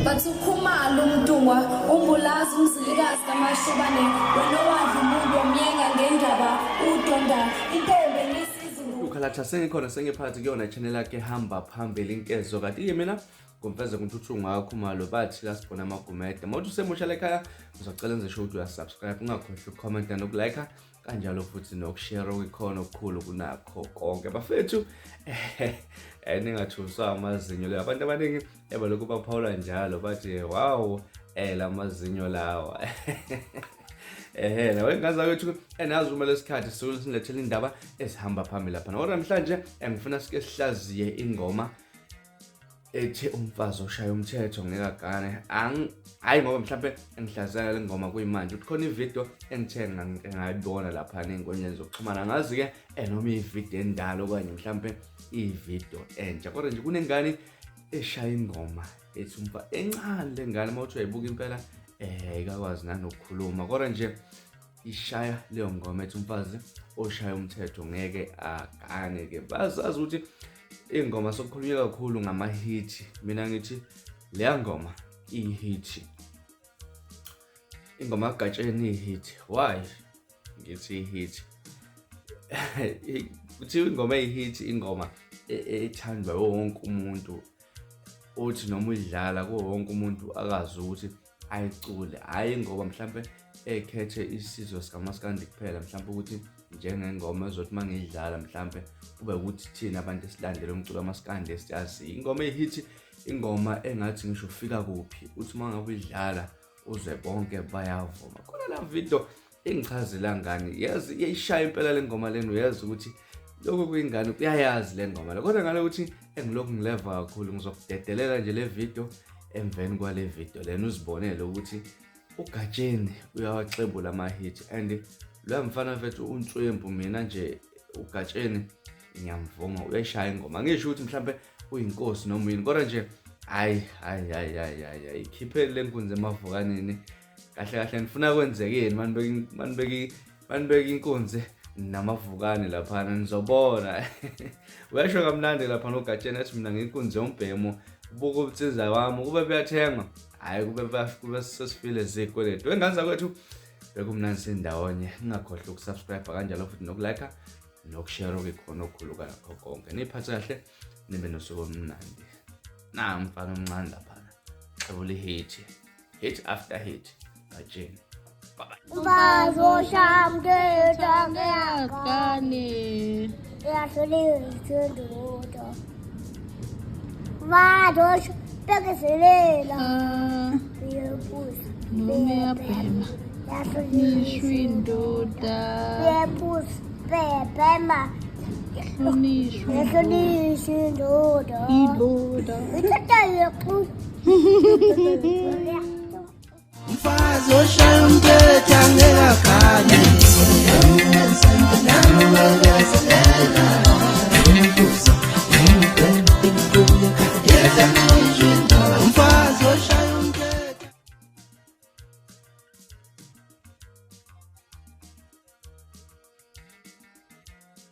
Bathi uKhumalo uMntungwa uMbulazi uMzilikazi kaMashobane wena owadla umuntu wamyenga ngendaba udonda intombi enisizu. Ukhalatha sengikhona sengiphakathi kuyona channel yakhe hamba phambili inkezo kanti ke mina ngomfeze kuntuthu ngakhumalo bathi la sibona amagumede. Mawuthi usemusha lekhaya ngizocela enze sure ukuthi uyasubscribe ungakhohlwa ukucomment nokulike kanjalo futhi nokushare okwikhona okukhulu kunakho konke bafethu. Ningathuswa amazinyo le abantu abaningi ebalokhu baphawula njalo bathi wow lamazinyo lawa. Ehe, nawe ngaza kwethu enazi uma lesikhathi sisuke sinilethela indaba ezihamba phambili lapha. Kodwa namhlanje ngifuna sike sihlaziye ingoma ethi umfazi oshaya umthetho ngeke agane. Hayi ngoba mhlambe engihlazela le ngoma kuyimanje ukuthi khona ivideo engithe ngayibona lapha ey'nkundleni zokuxhumana, angazi-ke noma iyividiyo endala okanye mhlambe iyividiyo entsha, kodwa nje kunengane eshaya ingoma ethi umfa encane le ngane, uma uthi uyayibuka impela ikakwazi nanokukhuluma, kodwa nje ishaya leyo ngoma ethi umfazi oshaya umthetho ngeke agane-ke. Bazazi ukuthi iy'ngoma sokukhulunywa kakhulu ngamahithi, mina ngithi leya ngoma iyihithi, ingoma kaGatsheni iyihithi. Why ngithi iyihithi? Kuthiwa ingoma eyihithi ingoma ethandwa wonke umuntu, uthi noma uyidlala kuwo wonke umuntu akazi ukuthi ayicule, hhayi ngoba mhlampe ekhethe isizwe sikamaskandi kuphela, mhlampe ukuthi njengengoma ezothi uma ngiyidlala mhlampe kube ukuthi thina abantu esilandela umculo wamaskandi esiyaziyo. Ingoma eyihithi ingoma engathi ngisho ufika kuphi uthi uma ngabe uyidlala uzwe bonke bayavuma. Khona la video engichazela ngani, yazi iyayishaya impela le ngoma lena, uyazi ukuthi lokho kuyingane kuyayazi le ngoma le, kodwa ngale ukuthi engilokhu ngileva kakhulu ngizokudedelela nje le video emveni kwale video lena uzibonele ukuthi uGatsheni uyawaxebula ama-hit and loya mfana mfethu uNtswempu, mina nje uGatsheni ngiyamvuma uyayishaya ingoma. Ngisho ukuthi mhlampe uyinkosi noma yini, kodwa nje hayi hayi hayi hayi hayi hayi ikhiphele le nkunzi emavukaneni. Kahle kahle ngifuna kwenzekeni manibeka inkunzi namavukane laphana nizobona. Uyasho kamnandi lapha noGatsheni ethi mina ngiyinkunzi yombhemu, buka ubuthiza wami kube buyathengwa, hhayi kube kube sesifile zikweletu. Wengane zakwethu bekumnandi sindawonye, ningakhohlwa ukusubscribe kanjalo futhi nokulike nokushare okuyikhona okukhulu kakho konke. Niyiphathe kahle nibe nosuku olumnandi. Na mfana omncane laphana xebula ihithi, hit after hit, Gatsheni. Bye bye. Umfazi oshaya umthetho Ngiyagane. Uyahluleka indoda. Umfazi bekezelela. Ah, Uyephuza. noma uyabhema. Uyahluleka. Nisho indoda. Uyephuza. Bebhema. Hlonishwa. Uyahluleka indoda. Indoda. Ithatha yephuza. Umfazi oshaya.